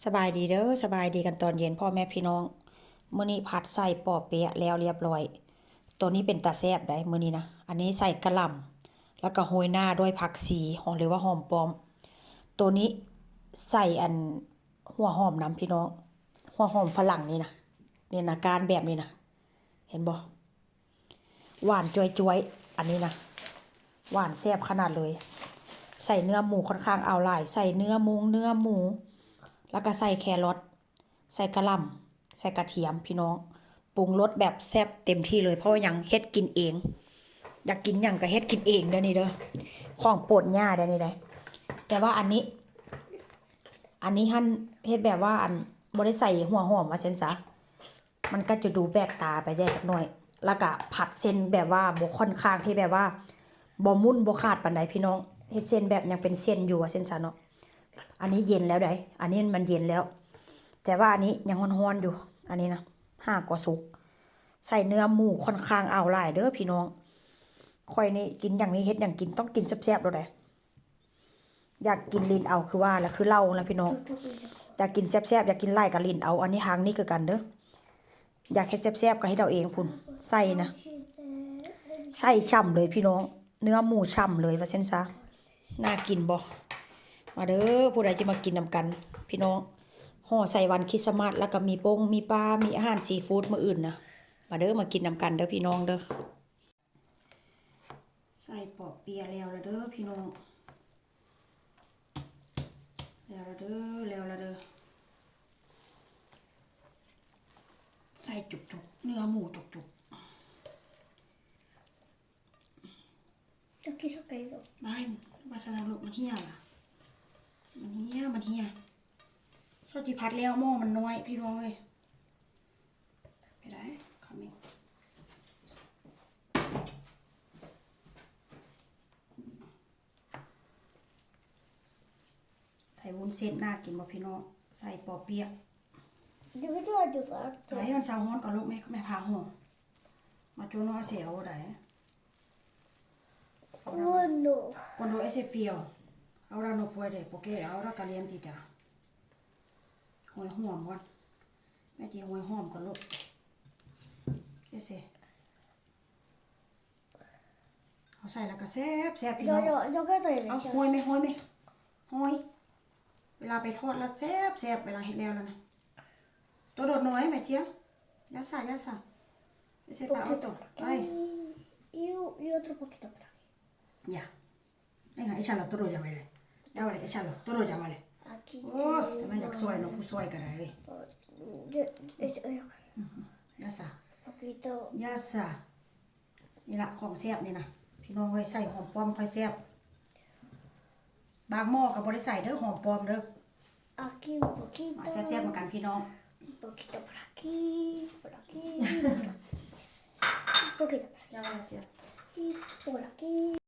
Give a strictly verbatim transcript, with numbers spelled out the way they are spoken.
สบายดีเด้อ สบายดีกันตอนเย็นพ่อแม่พี่น้อง มื้อนี้ผัดใส่ปอเปี๊ยะแล้วเรียบร้อย ตัวนี้เป็นตาแซ่บได้มื้อนี้นะ อันนี้ใส่กะหล่ำ แล้วก็โรยหน้าด้วยผักชี หอม หรือว่าหอมป้อม ตัวนี้ใส่อันหัวหอมนำพี่น้อง หัวหอมฝรั่งนี่นะ นี่นะ ก้านแบบนี้นะ เห็นบ่ หวานจ้วยๆ อันนี้นะ หวานแซ่บขนาดเลย ใส่เนื้อหมูค่อนข้างเอาหลาย ใส่เนื้อหมู เนื้อหมู แล้วก็ใส่แครอท ใส่กะหล่ำ ใส่กระเทียมพี่น้อง ปรุงรสแบบแซ่บเต็มที่เลย เพราะว่าหยัง เฮ็ดกินเอง อยากกินหยังก็เฮ็ดกินเองเด้อนี่เด้อ ของโปรดย่าเด้อนี่เด้อ แต่ว่าอันนี้ อันนี้หั่นเฮ็ดแบบว่าอันบ่ได้ใส่หัวหอมว่าซั่นซะ มันก็จะดูแปลกตาไปได้จักหน่อย แล้วก็ผัดเส้นแบบว่าบ่ค่อนข้างที่แบบว่าบ่มุ่นบ่ขาดปานใดพี่น้อง เฮ็ดเส้นแบบยังเป็นเส้นอยู่ว่าซั่นซะเนาะ อันนี้เย็นแล้วได๋ อันนี้มันเย็นแล้ว แต่ว่าอันนี้ยังร้อนๆอยู่ อันนี้นะ หากว่าสุก ใส่เนื้อหมูค่อนข้างเอาหลายเด้อพี่น้อง ข้อยนี่กินหยังนี่ เฮ็ดหยังกินต้องกินแซ่บๆโลดได๋ อยากกินหลิ้นเอาคือว่าล่ะ คือเหล้าล่ะพี่น้อง อยากกินแซ่บๆ อยากกินหลายก็หลิ้นเอา อันนี้ทางนี้คือกันเด้อ อยากเฮ็ดแซ่บๆก็เฮ็ดเอาเองพุ้น ใส่นะ ใส่ฉ่ำเลยพี่น้อง เนื้อหมูฉ่ำเลยว่าซั่นซะ น่ากินบ่ มาเด้อ ผู้ใดจะมากินนำกัน พี่น้อง ห่อใส่วันคริสต์มาส แล้วก็มีป้ง มีปลา มีอาหารซีฟู้ดมื้ออื่นนะ มาเด้อ มากินนำกันเด้อพี่น้องเด้อ ใส่ปอเปี๊ยะแล้วละเด้อพี่น้อง แล้วละเด้อ แล้วละเด้อ ใส่จุกๆ เนื้อหมูจุกๆ Aquí se ha caído. ไม่ ว่าซั่นลูก มันเหี่ยล่ะ มันเหี่ย มันเหี่ย ซอสจิผัดแล้ว หม้อมันน้อยพี่น้องเอ้ย ไปได้ คอมเมนต์ ใส่วุ้นเส้นน่ากินบ่พี่น้อง ใส่ปอเปี๊ยะ Yo quiero ayudarte. ไอ้ย้อนเซาฮ้อนก่อนลูก แม่ แม่พาห่อ มาโจโนอาเซเอาได้ Cuando. Cuando ese frío, ahora no puede, porque ahora calientita. หอยหอมก่อน แม่จีหอยหอมก่อนลูก เอเซ เอาใส่แล้วก็แซ่บแซ่บพี่น้อง Yo, yo, yo quiero también. เอา echar. ห้อยไหม ห้อยไหม ห้อย เวลาไปทอดแล้วแซ่บแซ่บ เวลาเฮ็ดแล้วแล้วนะ ตัวโดดน้อยแม่เจี๊ยบ ยาสา ยาสา ese pa otro. Ay. Y, y otro poquito por aquí. Ya. Venga, échalo todo ya, vale. Ya, vale, échalo todo ya, vale. Aquí. Oh, se me llama suave, no, pues suave, caray. Yo, yo, yo, yo. Ujú. Ya está. Poquito. Ya está. นี่ละของแซ่บนี่นะ พี่น้องเอ้ย ใส่หอมป้อมค่อยแซ่บ บางหม้อก็บ่ได้ใส่เด้อ หอมป้อมเด้อ Aquí un poquito. มาแซ่บๆเหมือนกันพี่น้อง Un poquito por aquí, por aquí, por aquí. Un poquito por aquí. Ya, gracias. Y por aquí.